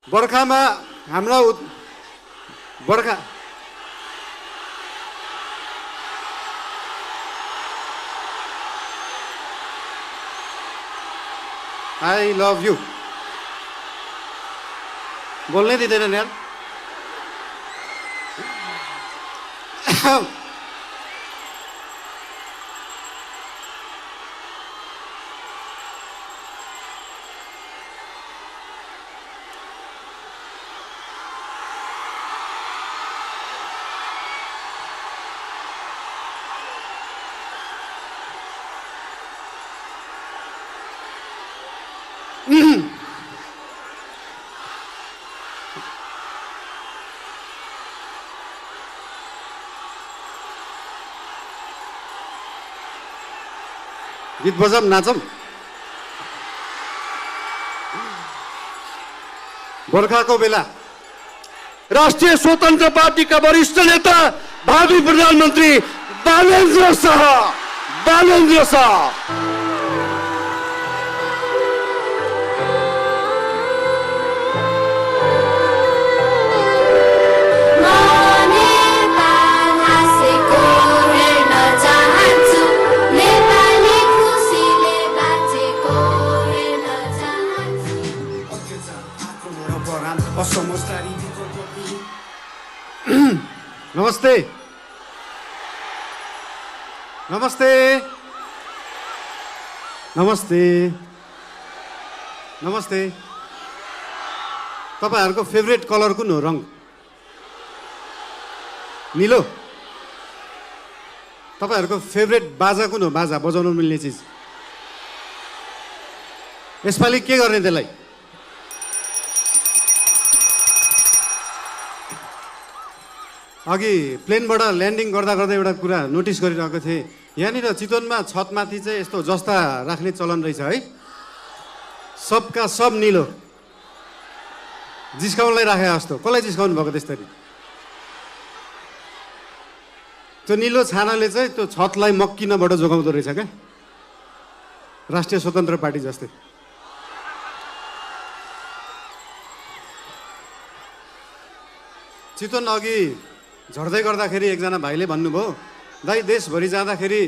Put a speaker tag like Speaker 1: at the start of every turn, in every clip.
Speaker 1: बर्खामा हाम्रा बर्खा आई लभ यू बोल्नै दिँदैन यार। गीत बजाम नाचम। बर्खाको बेला
Speaker 2: राष्ट्रिय स्वतन्त्र पार्टीका वरिष्ठ नेता भावी प्रधानमन्त्री बालेन्द्र शाह
Speaker 1: नमस्ते नमस्ते नमस्ते नमस्ते। तपाईहरुको फेभरेट कलर कुन हो? रंग नीलो। तपाईहरुको फेभरेट बाजा कुन हो? बाजा बजाउन मिल्ने चीज। यसपालि के गर्ने त्यसलाई? अघि प्लेनबाट ल्यान्डिङ गर्दा गर्दा एउटा कुरा नोटिस गरिरहेको थिएँ। यहाँनिर चितवनमा छतमाथि चाहिँ यस्तो जस्ता राख्ने चलन रहेछ है। सबका सब निलो। जिस्काउनलाई राखे जस्तो। कसलाई जिस्काउनु भएको त्यसरी? त्यो निलो छानाले चाहिँ त्यो छतलाई मक्किनबाट जोगाउँदो रहेछ क्या, राष्ट्रिय स्वतन्त्र पार्टी जस्तै। चितवन अघि झर्दै गर्दाखेरि एकजना भाइले भन्नुभयो, दाइ देशभरि जाँदाखेरि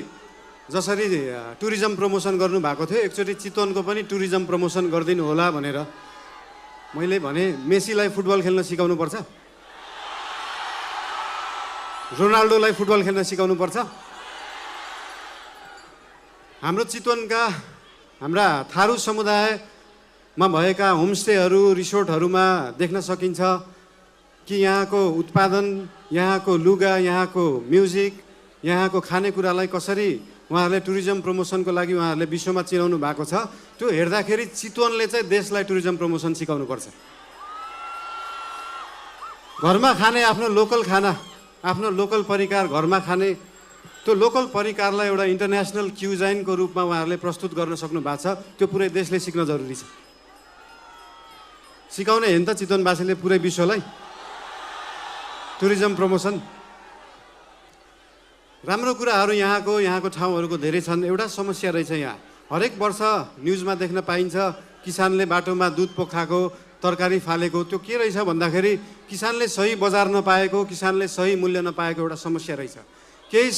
Speaker 1: जसरी टुरिज्म प्रमोसन गर्नुभएको थियो एकचोटि चितवनको पनि टुरिज्म प्रमोसन गरिदिनु होला भनेर। मैले भने मेसीलाई फुटबल खेल्न सिकाउनु पर्छ, रोनाल्डोलाई फुटबल खेल्न सिकाउनु पर्छ। हाम्रो चितवनका हाम्रा थारू समुदायमा भएका होमस्टेहरू रिसोर्टहरूमा देख्न सकिन्छ कि यहाँको उत्पादन, यहाँको लुगा, यहाँको म्युजिक, यहाँको खानेकुरालाई कसरी उहाँहरूले टुरिज्म प्रमोसनको लागि उहाँहरूले विश्वमा चिनाउनु भएको छ। त्यो हेर्दाखेरि चितवनले चाहिँ देशलाई टुरिज्म प्रमोसन सिकाउनुपर्छ। घरमा खाने आफ्नो लोकल खाना, आफ्नो लोकल परिकार घरमा खाने, त्यो लोकल परिकारलाई एउटा इन्टरनेसनल क्युजाइनको रूपमा उहाँहरूले प्रस्तुत गर्न सक्नु भएको छ। त्यो पुरै देशले सिक्न जरुरी छ। सिकाउने हेन त चितवनवासीले पुरै विश्वलाई टुरिज्म प्रमोसन। राम्रो कुराहरू यहाँको ठाउँहरूको धेरै छन्। एउटा समस्या रहेछ यहाँ, हरेक वर्ष न्युजमा देख्न पाइन्छ किसानले बाटोमा दुध पोखाएको, तरकारी फालेको। त्यो के रहेछ भन्दाखेरि किसानले सही बजार नपाएको, किसानले सही मूल्य नपाएको एउटा समस्या रहेछ। केही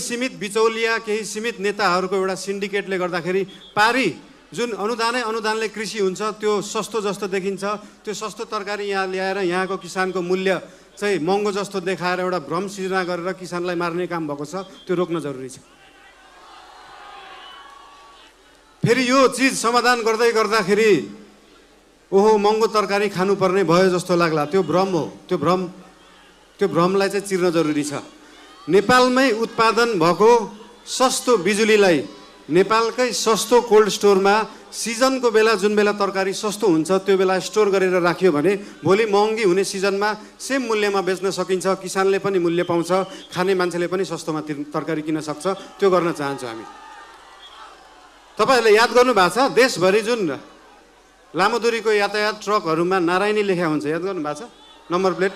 Speaker 1: सीमित बिचौलिया, केही सीमित नेताहरूको एउटा सिन्डिकेटले गर्दाखेरि पारी जुन अनुदानले कृषि हुन्छ त्यो सस्तो जस्तो देखिन्छ। त्यो सस्तो तरकारी यहाँ ल्याएर यहाँको किसानको मूल्य चाहिँ महँगो जस्तो देखाएर एउटा भ्रम सृजना गरेर किसानलाई मार्ने काम भएको छ। त्यो रोक्न जरुरी छ। फेरि यो चिज समाधान गर्दै गर्दाखेरि ओहो महँगो तरकारी खानुपर्ने भयो जस्तो लाग्ला, त्यो भ्रम हो। त्यो भ्रमलाई चाहिँ चिर्न जरुरी छ। नेपालमै उत्पादन भएको सस्तो बिजुलीलाई नेपालकै सस्तो कोल्ड स्टोरमा सिजनको बेला जुन बेला तरकारी सस्तो हुन्छ त्यो बेला स्टोर गरेर राख्यो भने भोलि महँगी हुने सिजनमा सेम मूल्यमा बेच्न सकिन्छ। किसानले पनि मूल्य पाउँछ, खाने मान्छेले पनि सस्तोमा तरकारी किन्न सक्छ। त्यो गर्न चाहन्छौँ हामी। तपाईहरुले याद गर्नु भएको छ देशभरि जुन लामो दूरीको यातायात ट्रकहरूमा नारायणी लेखा हुन्छ, याद गर्नु भएको छ नम्बर प्लेट।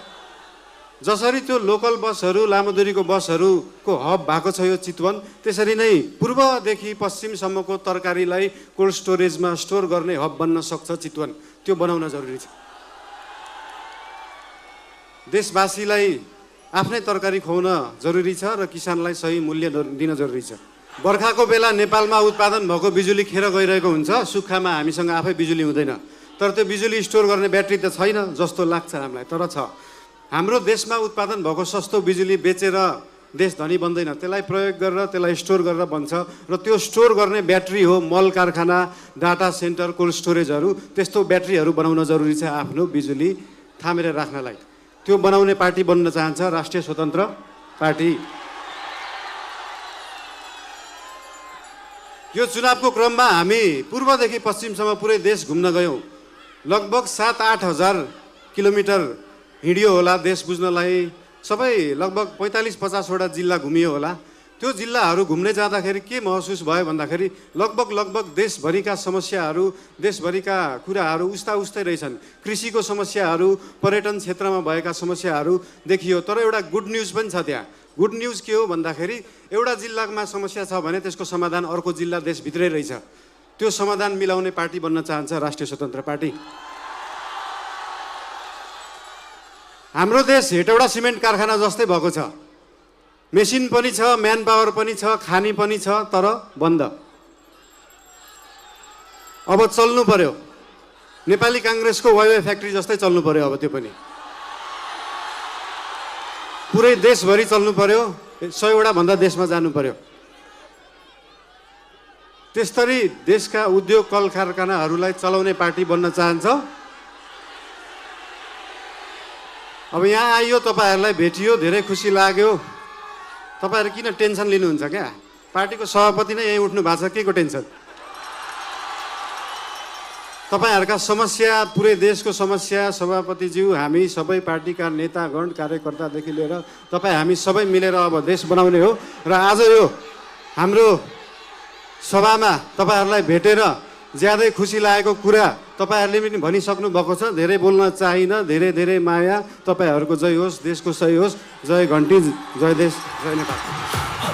Speaker 1: जसरी त्यो लोकल बसहरू लामो दूरीको बसहरूको हब भएको छ यो चितवन, त्यसरी नै पूर्वदेखि पश्चिमसम्मको तरकारीलाई कोल्ड स्टोरेजमा स्टोर गर्ने हब बन्न सक्छ चितवन। त्यो बनाउन जरुरी छ। देशवासीलाई आफ्नै तरकारी खुवाउन जरुरी छ र किसानलाई सही मूल्य दिन जरुरी छ। बर्खाको बेला नेपालमा उत्पादन भएको बिजुली खेर गइरहेको हुन्छ, सुक्खामा हामीसँग आफै बिजुली हुँदैन। तर त्यो बिजुली स्टोर गर्ने ब्याट्री त छैन जस्तो लाग्छ हामीलाई, तर छ। हाम्रो देशमा उत्पादन भएको सस्तो बिजुली बेचेर देश धनी बन्दैन, त्यसलाई प्रयोग गरेर त्यसलाई स्टोर गरेर बन्छ र त्यो स्टोर गर्ने ब्याट्री हो मल कारखाना, डाटा सेन्टर, कोल्ड स्टोरेजहरू। त्यस्तो ब्याट्रीहरू बनाउन जरुरी छ आफ्नो बिजुली थामेर राख्नलाई। त्यो बनाउने पार्टी बन्न चाहन्छ राष्ट्रिय स्वतन्त्र पार्टी। यो चुनावको क्रममा हामी पूर्वदेखि पश्चिमसम्म पुरै देश घुम्न गयौँ। लगभग 7-8 हजार किलोमिटर हिँडियो होला देश बुझ्नलाई। सबै लगभग 45-50 वटा जिल्ला घुमियो होला। त्यो जिल्लाहरू घुम्ने जाँदाखेरि के महसुस भयो भन्दाखेरि लगभग देशभरिका समस्याहरू, देशभरिका कुराहरू उस्तै रहेछन्। कृषिको समस्याहरू, पर्यटन क्षेत्रमा भएका समस्याहरू देखियो। तर एउटा गुड न्युज पनि छ त्यहाँ। गुड न्युज के हो भन्दाखेरि एउटा जिल्लामा समस्या छ भने त्यसको समाधान अर्को जिल्ला देशभित्रै रहेछ। त्यो समाधान मिलाउने पार्टी बन्न चाहन्छ राष्ट्रिय स्वतन्त्र पार्टी। हाम्रो देश हेटौडा सिमेन्ट कारखाना जस्तै भएको छ। मेसिन पनि छ, म्यान पावर पनि छ, खानी पनि छ, तर बन्द। अब चल्नु पर्यो। नेपाली काङ्ग्रेसको वाइवाई फ्याक्ट्री जस्तै चल्नु पर्यो अब त्यो पनि। पुरै देशभरि चल्नु पर्यो, 100 वटा भन्दा देशमा जानु पर्यो। त्यसरी देशका उद्योग कल कारखानाहरूलाई चलाउने पार्टी बन्न चाहन्छ। अब यहाँ आइयो, तपाईँहरूलाई भेटियो, धेरै खुसी लाग्यो। तपाईँहरू किन टेन्सन लिनुहुन्छ क्या? पार्टीको सभापति नै यहीँ उठ्नु भएको छ, के को टेन्सन? तपाईँहरूका समस्या, पुरै देशको समस्या सभापतिज्यू, हामी सबै पार्टीका नेतागण, कार्यकर्तादेखि लिएर तपाईँ हामी सबै मिलेर अब देश बनाउने हो। र आज यो हाम्रो सभामा तपाईँहरूलाई भेटेर ज्यादै खुसी लागेको कुरा तपाईँहरूले पनि भनिसक्नु भएको छ। धेरै बोल्न चाहिन, धेरै माया। तपाईँहरूको जय होस्, देशको सही होस्। जय घन्टी, जय देश, जय नेपाल।